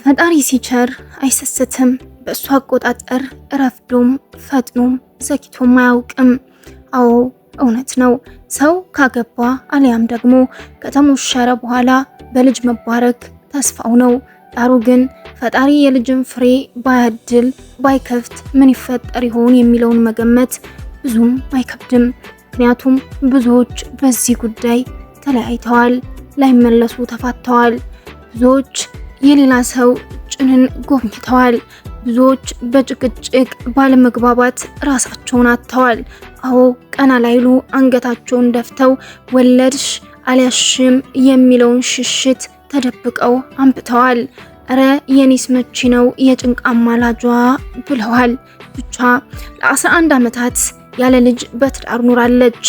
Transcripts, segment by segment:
ፈጣሪ ሲቸር አይሰስትም። በእሱ አቆጣጠር ረፍዶም ፈጥኖም ዘግይቶም አያውቅም። አዎ እውነት ነው። ሰው ካገባ አሊያም ደግሞ ከተሞሸረ በኋላ በልጅ መባረክ ተስፋው ነው። ዳሩ ግን ፈጣሪ የልጅን ፍሬ ባያድል ባይከፍት ምን ይፈጠር ይሆን የሚለውን መገመት ብዙም አይከብድም። ምክንያቱም ብዙዎች በዚህ ጉዳይ ተለያይተዋል፣ ላይመለሱ ተፋተዋል። ብዙዎች የሌላ ሰው ጭንን ጎብኝተዋል። ብዙዎች በጭቅጭቅ ባለመግባባት ራሳቸውን አጥተዋል። አዎ ቀና ላይሉ አንገታቸውን ደፍተው ወለድሽ አልያሽም የሚለውን ሽሽት ተደብቀው አንብተዋል። እረ የኔስ መቼ ነው የጭንቅ አማላጇ ብለዋል። ብቻ ለ11 ዓመታት ያለ ልጅ በትዳር ኖራለች።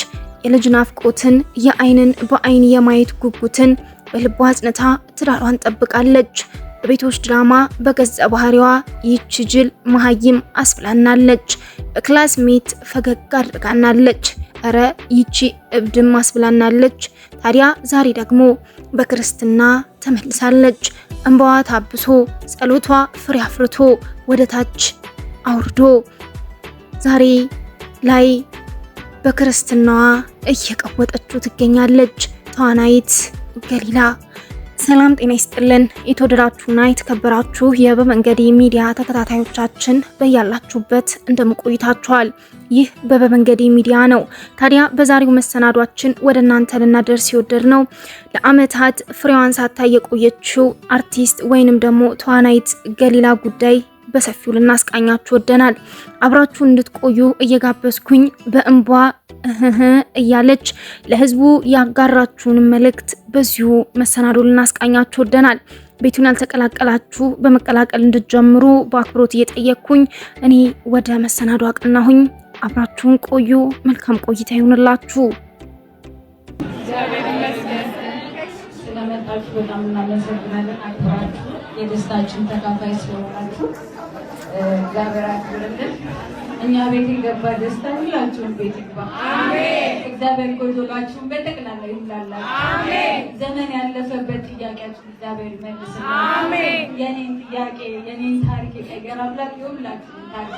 የልጅ ናፍቆትን የአይንን በአይን የማየት ጉጉትን በልቧ አጽንታ ትዳሯን ጠብቃለች። በቤቶች ድራማ በገጸ ባህሪዋ ይህች ጅል መሀይም አስብላናለች። በክላስሜት ፈገግ አድርጋናለች። እረ ይቺ እብድም አስብላናለች። ታዲያ ዛሬ ደግሞ በክርስትና ተመልሳለች። እንባዋ ታብሶ ጸሎቷ ፍሬ አፍርቶ ወደ ታች አውርዶ ዛሬ ላይ በክርስትናዋ እየቀወጠችው ትገኛለች። ተዋናይት ገሊላ። ሰላም ጤና ይስጥልን። የተወደዳችሁና የተከበራችሁ የበመንገዴ ሚዲያ ተከታታዮቻችን በያላችሁበት እንደምን ቆይታችኋል? ይህ በበመንገዴ ሚዲያ ነው። ታዲያ በዛሬው መሰናዷችን ወደ እናንተ ልናደርስ የወደድነው ለአመታት ፍሬዋን ሳታይ የቆየችው አርቲስት ወይንም ደግሞ ተዋናይት ገሊላ ጉዳይ በሰፊው ልናስቃኛችሁ ወደናል። አብራችሁ እንድትቆዩ እየጋበዝኩኝ በእንቧ እህህ እያለች ለህዝቡ ያጋራችሁን መልእክት በዚሁ መሰናዶ ልናስቃኛችሁ ወደናል። ቤቱን ያልተቀላቀላችሁ በመቀላቀል እንድትጀምሩ በአክብሮት እየጠየቅኩኝ እኔ ወደ መሰናዶ አቀናሁኝ። አብራችሁን ቆዩ። መልካም ቆይታ ይሁንላችሁ። እግዚአብሔር ይመስገን ስለመጣችሁ በጣም እናመሰግናለን። አክብራችሁ የደስታችን ተካፋይ ስለሆናችሁ እግዚአብሔር አክብርልን። እኛ ቤት የገባ ደስታ ሁላችሁም ቤት ይግባ። እግዚአብሔር ጎዶሏችሁን በጠቅላላ ይሙላላችሁ። ዘመን ያለፈበት ጥያቄያችሁን እግዚአብሔር ይመልስልን። የኔን ጥያቄ የኔን ታሪክ የቀየረ አምላክ የሁላችሁን ታሪክ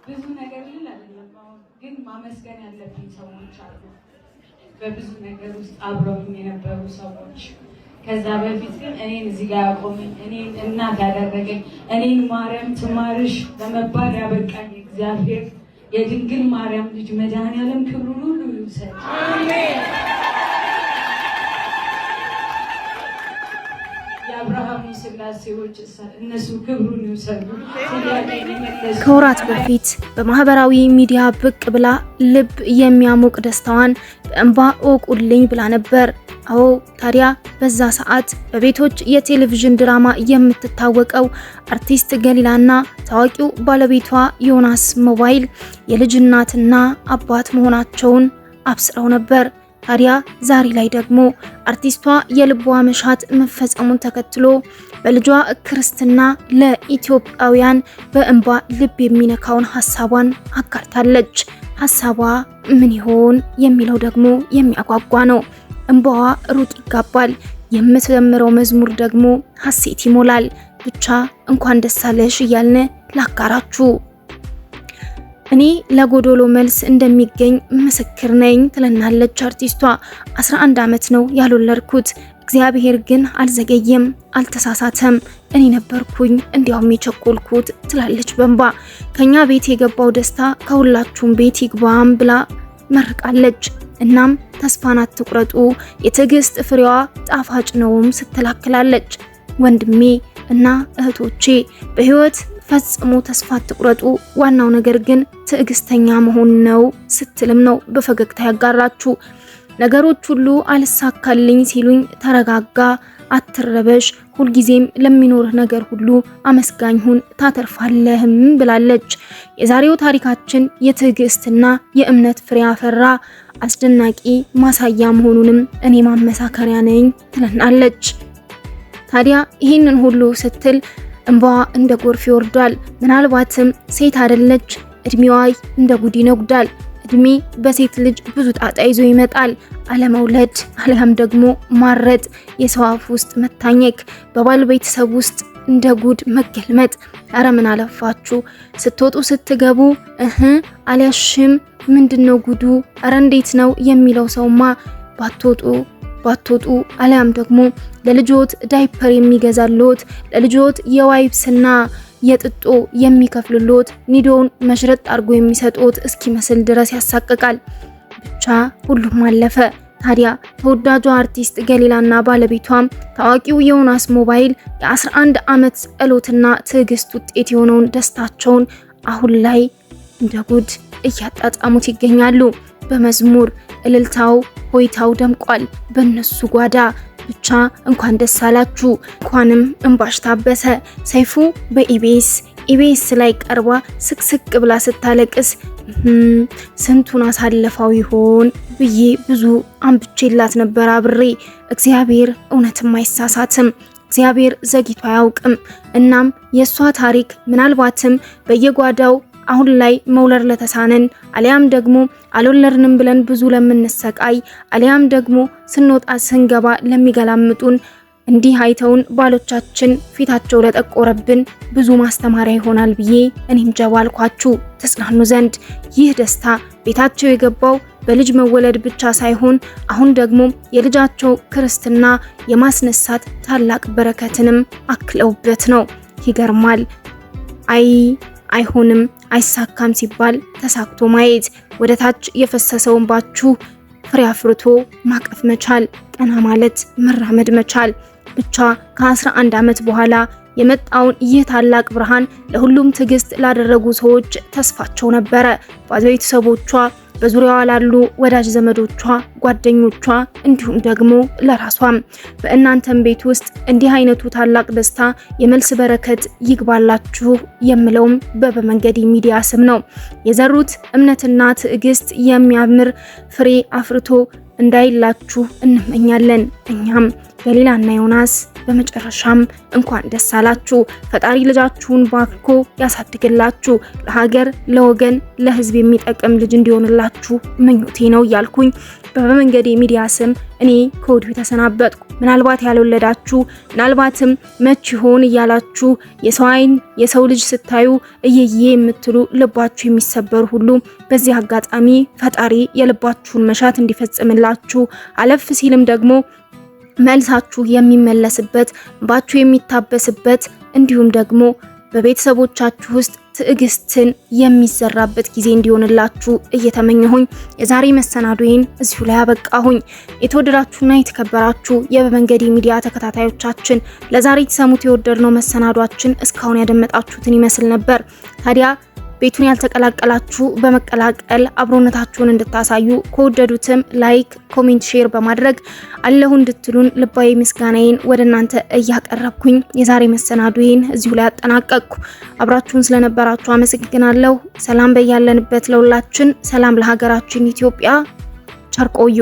ብዙ ነገር ልል አይደለም። አሁን ግን ማመስገን ያለብኝ ሰዎች አሉ። በብዙ ነገር ውስጥ አብረውኝ የነበሩ ሰዎች። ከዛ በፊት ግን እኔን እዚህ ጋር ያቆመኝ፣ እኔን እናት ያደረገኝ፣ እኔን ማርያም ትማርሽ ለመባል ያበቃኝ እግዚአብሔር የድንግል ማርያም ልጅ መድኃኔዓለም ክብሩን ሁሉ ይውሰድ። የአብርሃሙ ስላሴዎች እነሱ ክብሩን ይውሰዱ። ከወራት በፊት በማህበራዊ ሚዲያ ብቅ ብላ ልብ የሚያሞቅ ደስታዋን በእንባ እወቁልኝ ብላ ነበር። አዎ ታዲያ በዛ ሰዓት በቤቶች የቴሌቪዥን ድራማ የምትታወቀው አርቲስት ገሊላና ታዋቂው ባለቤቷ ዮናስ ሞባይል የልጅ እናትና አባት መሆናቸውን አብስረው ነበር። ታዲያ ዛሬ ላይ ደግሞ አርቲስቷ የልቧ መሻት መፈጸሙን ተከትሎ በልጇ ክርስትና ለኢትዮጵያውያን በእንባ ልብ የሚነካውን ሀሳቧን አጋርታለች። ሀሳቧ ምን ይሆን የሚለው ደግሞ የሚያጓጓ ነው። እንባዋ ሩቅ ይጋባል፣ የምትዘምረው መዝሙር ደግሞ ሀሴት ይሞላል። ብቻ እንኳን ደስ አለሽ እያልን ላጋራችሁ። እኔ ለጎዶሎ መልስ እንደሚገኝ ምስክር ነኝ ትለናለች አርቲስቷ። 11 ዓመት ነው ያልወለድኩት፣ እግዚአብሔር ግን አልዘገየም፣ አልተሳሳተም። እኔ ነበርኩኝ እንዲያውም የቸኮልኩት ትላለች በእንባ። ከኛ ቤት የገባው ደስታ ከሁላችሁም ቤት ይግባም ብላ መርቃለች። እናም ተስፋን አትቁረጡ፣ የትዕግስት ፍሬዋ ጣፋጭ ነውም ስትላክላለች። ወንድሜ እና እህቶቼ በህይወት ፈጽሞ ተስፋ አትቁረጡ፣ ዋናው ነገር ግን ትዕግስተኛ መሆን ነው ስትልም ነው በፈገግታ ያጋራችሁ። ነገሮች ሁሉ አልሳካልኝ ሲሉኝ ተረጋጋ፣ አትረበሽ፣ ሁልጊዜም ለሚኖርህ ነገር ሁሉ አመስጋኝ ሁን፣ ታተርፋለህም ብላለች። የዛሬው ታሪካችን የትዕግስትና የእምነት ፍሬ አፈራ አስደናቂ ማሳያ መሆኑንም እኔ ማመሳከሪያ ነኝ ትለናለች። ታዲያ ይህንን ሁሉ ስትል እንባዋ እንደ ጎርፍ ይወርዳል። ምናልባትም ሴት አይደለች፣ እድሜዋ እንደ ጉድ ይነጉዳል። እድሜ በሴት ልጅ ብዙ ጣጣ ይዞ ይመጣል። አለመውለድ አሊያም ደግሞ ማረጥ፣ የሰው አፍ ውስጥ መታኘክ፣ በባል ቤተሰብ ውስጥ እንደ ጉድ መገልመጥ። ኧረ ምን አለፋችሁ ስትወጡ ስትገቡ እህ አልያሽም ምንድነው ጉዱ? ኧረ እንዴት ነው የሚለው ሰውማ ባትወጡ ባትወጡ አሊያም ደግሞ ለልጆት ዳይፐር የሚገዛልዎት፣ ለልጆት የ wipes ና የጥጦ የሚከፍልሎት፣ ኒዶውን መሽረጥ አድርጎ የሚሰጡት እስኪመስል ድረስ ያሳቅቃል። ብቻ ሁሉም አለፈ። ታዲያ ተወዳጇ አርቲስት ገሊላና ባለቤቷም ታዋቂው ዮናስ ሞባይል የ11 ዓመት ጸሎትና ትዕግስት ውጤት የሆነውን ደስታቸውን አሁን ላይ እንደ ጉድ እያጣጣሙት ይገኛሉ። በመዝሙር እልልታው ሆይታው ደምቋል በእነሱ ጓዳ። ብቻ እንኳን ደስ አላችሁ፣ እንኳንም እንባሽ ታበሰ። ሰይፉ በኢቢኤስ ኢቢኤስ ላይ ቀርባ ስቅስቅ ብላ ስታለቅስ ስንቱን አሳለፋው ይሆን ብዬ ብዙ አንብቼላት ነበር አብሬ። እግዚአብሔር እውነትም አይሳሳትም። እግዚአብሔር ዘግይቶ አያውቅም። እናም የእሷ ታሪክ ምናልባትም በየጓዳው አሁን ላይ መውለድ ለተሳነን፣ አሊያም ደግሞ አልወለድንም ብለን ብዙ ለምንሰቃይ፣ አሊያም ደግሞ ስንወጣ ስንገባ ለሚገላምጡን፣ እንዲህ አይተውን ባሎቻችን ፊታቸው ለጠቆረብን ብዙ ማስተማሪያ ይሆናል ብዬ እኔም ጀባ አልኳችሁ ተጽናኑ ዘንድ። ይህ ደስታ ቤታቸው የገባው በልጅ መወለድ ብቻ ሳይሆን አሁን ደግሞ የልጃቸው ክርስትና የማስነሳት ታላቅ በረከትንም አክለውበት ነው። ይገርማል። አይ አይሆንም አይሳካም ሲባል ተሳክቶ ማየት፣ ወደ ታች የፈሰሰውን ባችሁ ፍሬ አፍርቶ ማቀፍ መቻል፣ ቀና ማለት መራመድ መቻል። ብቻ ከ11 ዓመት በኋላ የመጣውን ይህ ታላቅ ብርሃን ለሁሉም ትዕግስት ላደረጉ ሰዎች ተስፋቸው ነበረ። ባለቤተሰቦቿ፣ በዙሪያዋ ላሉ ወዳጅ ዘመዶቿ፣ ጓደኞቿ እንዲሁም ደግሞ ለራሷም። በእናንተም ቤት ውስጥ እንዲህ አይነቱ ታላቅ ደስታ የመልስ በረከት ይግባላችሁ የምለውም በበመንገድ ሚዲያ ስም ነው። የዘሩት እምነትና ትዕግስት የሚያምር ፍሬ አፍርቶ እንዳይላችሁ እንመኛለን። እኛም ገሊላና ዮናስ በመጨረሻም እንኳን ደስ አላችሁ። ፈጣሪ ልጃችሁን ባርኮ ያሳድግላችሁ። ለሀገር፣ ለወገን፣ ለሕዝብ የሚጠቅም ልጅ እንዲሆንላችሁ ምኞቴ ነው እያልኩኝ በመንገዴ ሚዲያ ስም እኔ ከወዲሁ ተሰናበጥኩ። ምናልባት ያልወለዳችሁ፣ ምናልባትም መች ይሆን እያላችሁ የሰው አይን የሰው ልጅ ስታዩ እየዬ የምትሉ ልባችሁ የሚሰበር ሁሉ በዚህ አጋጣሚ ፈጣሪ የልባችሁን መሻት እንዲፈጽምላችሁ፣ አለፍ ሲልም ደግሞ መልሳችሁ የሚመለስበት፣ እንባችሁ የሚታበስበት፣ እንዲሁም ደግሞ በቤተሰቦቻችሁ ውስጥ ትዕግስትን የሚዘራበት ጊዜ እንዲሆንላችሁ እየተመኘሁኝ የዛሬ መሰናዶዬን እዚሁ ላይ አበቃሁኝ። የተወደዳችሁና የተከበራችሁ የበመንገዴ ሚዲያ ተከታታዮቻችን፣ ለዛሬ የተሰሙት የወደድነው መሰናዷችን እስካሁን ያደመጣችሁትን ይመስል ነበር። ታዲያ ቤቱን ያልተቀላቀላችሁ በመቀላቀል አብሮነታችሁን እንድታሳዩ፣ ከወደዱትም like፣ comment፣ share በማድረግ አለሁ እንድትሉን ልባዊ ምስጋናዬን ወደ እናንተ እያቀረብኩኝ የዛሬ መሰናዶዬን እዚሁ ላይ አጠናቀቅኩ። አብራችሁን ስለነበራችሁ አመሰግናለሁ። ሰላም በያለንበት ለሁላችን፣ ሰላም ለሀገራችን ኢትዮጵያ። ቸር ቆዩ።